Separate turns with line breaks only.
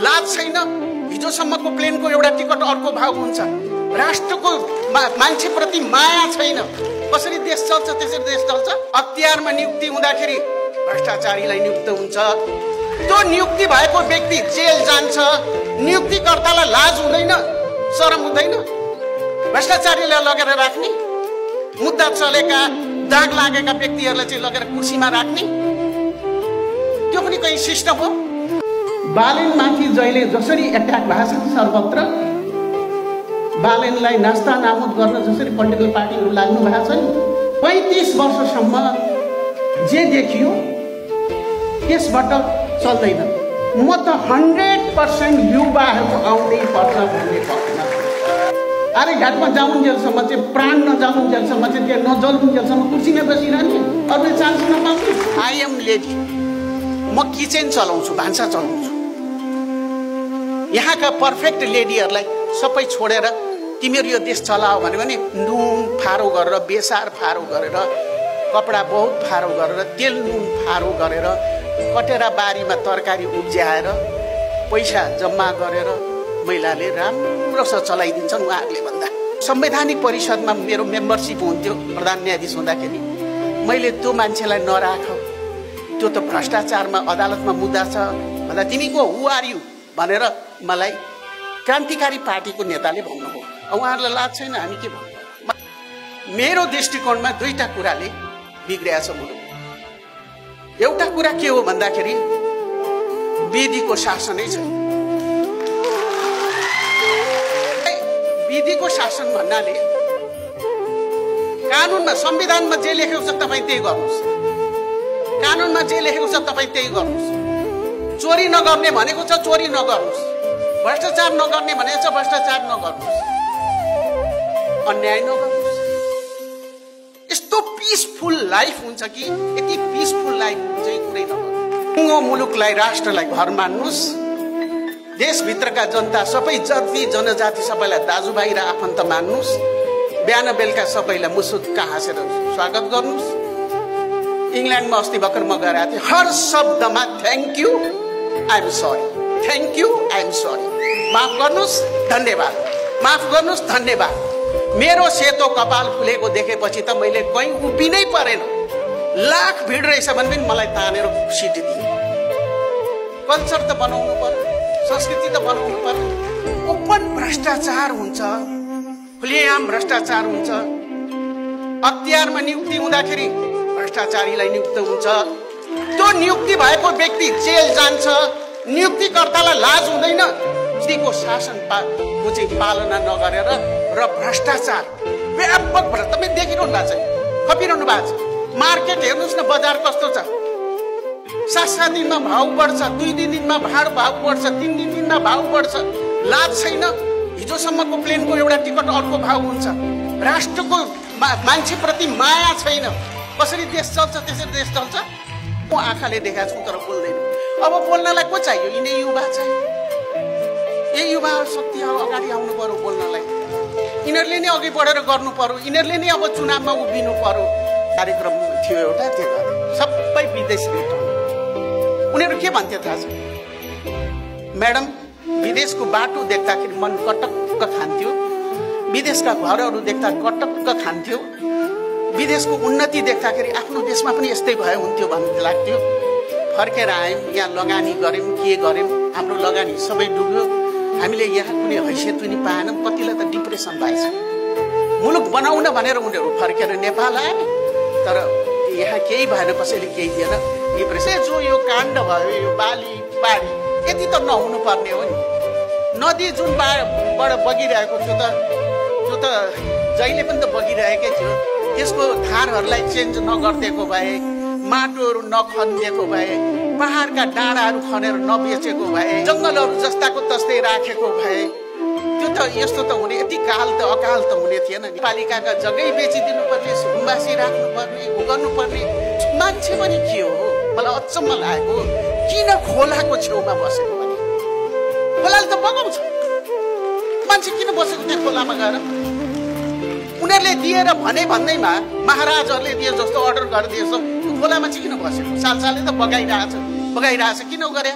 लाज छैन। हिजोसम्मको प्लेनको एउटा टिकट अर्को भाव हुन्छ। राष्ट्रको मान्छेप्रति माया छैन। कसरी देश चल्छ? त्यसरी देश चल्छ। अख्तियारमा नियुक्ति हुँदाखेरि भ्रष्टाचारीलाई नियुक्त हुन्छ। त्यो नियुक्ति भएको व्यक्ति जेल जान्छ। नियुक्तिकर्तालाई लाज हुँदैन? शरम हुँदैन? भ्रष्टाचारीलाई लगेर राख्ने, मुद्दा चलेका दाग लागेका व्यक्तिहरूलाई चाहिँ लगेर कुर्सीमा राख्ने, त्यो पनि कहीँ सिस्टम हो? बालेनमाथि जहिले जसरी एट्याक भएको छ सर्वत्र, बालेनलाई नास्ता नाबुद गर्न जसरी पोलिटिकल पार्टीहरू लाग्नु भएको छ नि, 35 वर्षसम्म जे देखियो त्यसबाट चल्दैन। म त 100% युवाहरू आउँदै पर्छ भन्ने पक्षमा। अरे घाटमा जाउन्जेलसम्म चाहिँ, प्राण नजाउन्जेलसम्म चाहिँ, त्यहाँ नजलुन्जेलसम्म कुर्सीमा बसिरहने, अरूले चान्स नपाउने। आई एम लेडी, म किचन चलाउँछु, भान्सा चलाउँछु। यहाँका पर्फेक्ट लेडीहरूलाई सबै छोडेर तिमीहरू यो देश चलाओ भन्यो भने नुन फारो गरेर, बेसार फारो गरेर, कपडा बहुत फारो गरेर, तेल नुन फारो गरेर, कटेरा बारीमा तरकारी उब्ज्याएर पैसा जम्मा गरेर महिलाले राम्रोसँग चलाइदिन्छन् उहाँहरूले भन्दा। संवैधानिक परिषदमा मेरो मेम्बरसिप हुन्थ्यो प्रधान न्यायाधीश हुँदाखेरि। मैले त्यो मान्छेलाई नराख, त्यो त भ्रष्टाचारमा अदालतमा मुद्दा छ भन्दा तिमी को हु आर यु भनेर मलाई क्रान्तिकारी पार्टीको नेताले भन्नुभयो। उहाँहरूलाई लाज छैन? हामी के भन्नु? मेरो दृष्टिकोणमा दुईटा कुराले बिग्रिया छ मुलुक। एउटा कुरा के हो भन्दाखेरि विधिको शासनै छैन। विधिको शासन भन्नाले कानुनमा, संविधानमा जे लेखेको छ तपाईँ त्यही गर्नुहोस्। कानुनमा जे लेखेको छ तपाईँ त्यही गर्नुहोस्। चोरी नगर्ने भनेको छ चोरी नगर्नुहोस्। भ्रष्टाचार नगर्ने भनेको छ भ्रष्टाचार नगर्नुहोस्। अन्याय नगर्नुहोस्। यस्तो पिसफुल लाइफ हुन्छ कि यति पिसफुल लाइफ चाहिँ कुरै नगर्नु। मुलुकलाई, राष्ट्रलाई घर मान्नुहोस्। देशभित्रका जनता सबै जाति जनजाति सबैलाई दाजुभाइ र आफन्त मान्नुहोस्। बिहान बेलुका सबैलाई मुसुक्क हाँसेर स्वागत गर्नुहोस्। इङ्ल्यान्डमा अस्ति भर्खर म गएर आएको थिएँ। हर शब्दमा thank you, I am sorry, thank you, I am sorry, माफ गर्नुहोस्, धन्यवाद, माफ गर्नुहोस्, धन्यवाद। मेरो सेतो कपाल फुलेको देखेपछि त मैले कहीँ उभिनै परेन। लाख भिड रहेछ भने पनि मलाई तानेर सिट दिए। कल्चर त बनाउनु पर्यो, संस्कृति त बनाउनु पर्यो। ओपन भ्रष्टाचार हुन्छ, खुलेआम भ्रष्टाचार हुन्छ। अख्तियारमा नियुक्ति हुँदाखेरि भ्रष्टाचारीलाई नियुक्त हुन्छ। त्यो नियुक्ति भएको व्यक्ति जेल जान्छ। नियुक्तिकर्तालाई लाज हुँदैन? को शासनको चाहिँ पालना नगरेर र भ्रष्टाचार व्यापक भ्रष्ट तपाईँ देखिरहनु भएको छ, खपिरहनु भएको छ। मार्केट हेर्नुहोस् न, बजार कस्तो छ। 7-7 दिनमा भाउ बढ्छ, 2 दिनमा भाउ बढ्छ, 3 दिनमा भाउ बढ्छ। लाज छैन? हिजोसम्मको प्लेनको एउटा टिकट अर्को भाव हुन्छ। राष्ट्रको मान्छेप्रति माया छैन। कसरी देश चल्छ? त्यसरी देश चल्छ। म आँखाले देखाएको छु तर बोल्दैन। अब बोल्नलाई को चाहियो? यिनै युवा चाहियो। यही युवा शक्ति अगाडि आउनु पर्यो बोल्नलाई। यिनीहरूले नै अघि बढेर गर्नु पर्यो। यिनीहरूले नै अब चुनावमा उभिनु पर्यो। कार्यक्रम थियो एउटा, त्यो सबै विदेशी भेट। उनीहरू के भन्थ्यो थाहा छ? म्याडम, विदेशको बाटो देख्दाखेरि मन कटक्क खान्थ्यो, विदेशका घरहरू देख्दा कटक्क खान्थ्यो, विदेशको उन्नति देख्दाखेरि आफ्नो देशमा पनि यस्तै भयो हुन्थ्यो भन्ने लाग्थ्यो। फर्केर आयौँ, यहाँ लगानी गऱ्यौँ, के गऱ्यौँ, हाम्रो लगानी सबै डुब्यो। हामीले यहाँ कुनै हैसियत पनि पाएनौँ। कतिलाई त डिप्रेसन भएछ। मुलुक बनाउन भनेर उनीहरू फर्केर नेपाल आए, तर यहाँ केही भएन, कसैले केही दिएन। डिप्रेसन जो यो काण्ड भयो, यो बाली बाढी यति त नहुनु पर्ने हो नि। नदी जुन बाट बगिरहेको थियो त्यो त जहिले पनि त बगिरहेकै थियो। त्यसको धारहरूलाई चेन्ज नगरिदिएको भए, माटोहरू नखनिदिएको भए, पहाडका डाँडाहरू खनेर नबेचेको भए, जङ्गलहरू जस्ताको तस्तै राखेको भए, त्यो त यस्तो त हुने, यति काल त अकाल त हुने थिएन नि। पालिकाका जग्गै बेचिदिनु पर्ने, सुनवासी राख्नुपर्ने, उ गर्नुपर्ने। मान्छे पनि के हो मलाई अचम्म लागेको, किन खोलाको छेउमा बसेको भने? खोलाले त बगाउँछ, मान्छे किन बसेको त्यहाँ खोलामा गएर? उनीहरूले दिएर भने भन्दैमा महाराजहरूले दिए जस्तो अर्डर गरिदिएछ, खोलामा चाहिँ किन बसेको? सालसालै त बगाइरहेछ किन गरे?